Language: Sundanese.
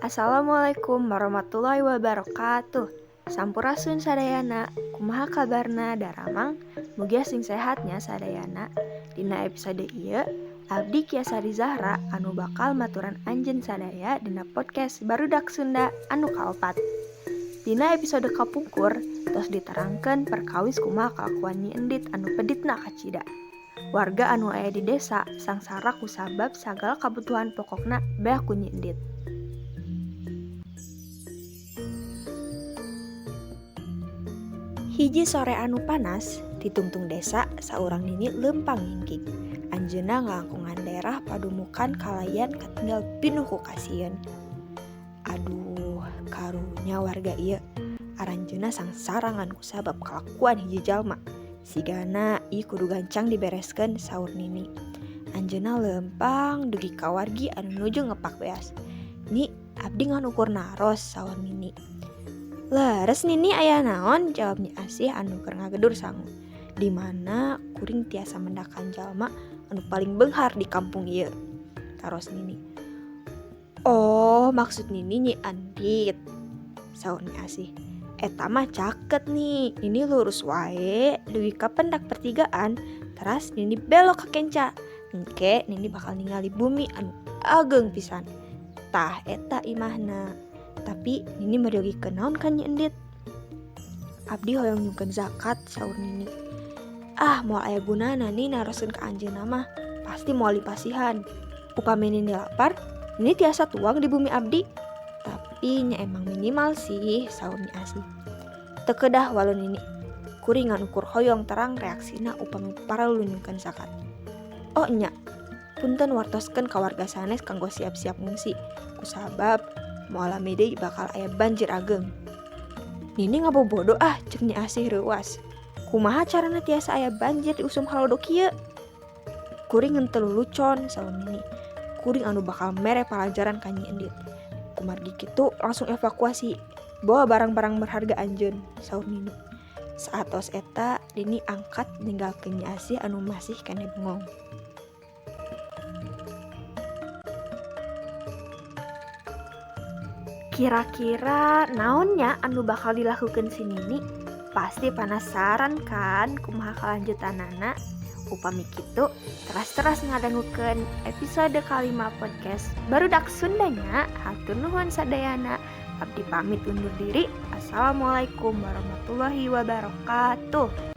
Assalamualaikum warahmatullahi wabarakatuh. Sampurasun sadayana, kumaha kabarna daramang? Mugia sing sehatnya sadayana. Dina episode ieu, abdi Kiasari Zahra anu bakal maturan anjeun sadaya dina podcast Barudak Sunda anu kaopat. Dina episode kapungkur tos diterangkeun perkawis kumaha kalakuan Nyi Endit anu peditna kacida. Warga anu aya di desa sangsara kusabab sagala kabutuhan pokokna beak ku Nyi Endit. Hiji sore anu panas, di tungtung desa saurang nini leumpang ngingkig. Anjeunna ngalangkungan daerah padumukan kalayan katinggal pinuh ku kasieun. Aduh, karunya warga ieu. Aranjeunna sangsara ngan kusabab kalakuan hiji jalma. Sigana ieu kudu gancang dibereskeun saur nini. Anjeunna leumpang dugi ka wargi anu nuju ngepak beas. "Ni, abdi ngan ukur naros," saur nini. "Leres nini aya naon?" jawab Nyi Asih anu keur ngagedur sangu. "Di mana kuring tiasa mendakan jalma anu paling beunghar di kampung ieu?" taros nini. "Oh, maksud nini Nyi Andit," saur Nyi Asih. "Eta mah caket nih, nini lurus wae dugi ka pendak pertigaan, teras nini belok ka kenca. Engke nini bakal ningali bumi anu ageng pisan. Tah eta imahna. Tapi nini meryogikeun naon ka Nyi Endit?" "Abdi hoyong nyungkeun zakat," saur nini. "Ah, moal aya gunana ni naroskeun ka anjeunna mah, pasti moal dipasihan. Upami nini lapar, nini tiasa tuang di bumi abdi. Tapi nya emang minimal sih," saur Nyi Asih. "Teu kedah walau nini, kuring ngan ukur hoyong terang reaksina upami parallu nyungkeun zakat." "Oh nya, punten wartoskeun ka warga sanes kanggo siap-siap ngungsi, kusabab moal lami deui bakal aya banjir ageng." "Nini ngabobodo ah," ceuk Nyi Asih reuwas. "Kumaha carana tiasa aya banjir di usum halodo kieu?" "Kuring henteu lulucon," saur nini. "Kuring anu bakal mere palajaran ka Nyi Endit. Kumargi kitu langsung evakuasi, bawa barang-barang berharga anjeun," saur nini. Saatos eta nini angkat ninggalkeun Nyi Asih anu masih keneh bengong. Kira-kira naonnya anu bakal dilakukan si Nini? Pasti penasaran kan kumaha kalanjutanana? Upami kitu, teras-teras ngadangukeun episode kalima podcast Barudak Sundanya. Hatur nuhun sadayana. Abdi pamit undur diri. Assalamualaikum warahmatullahi wabarakatuh.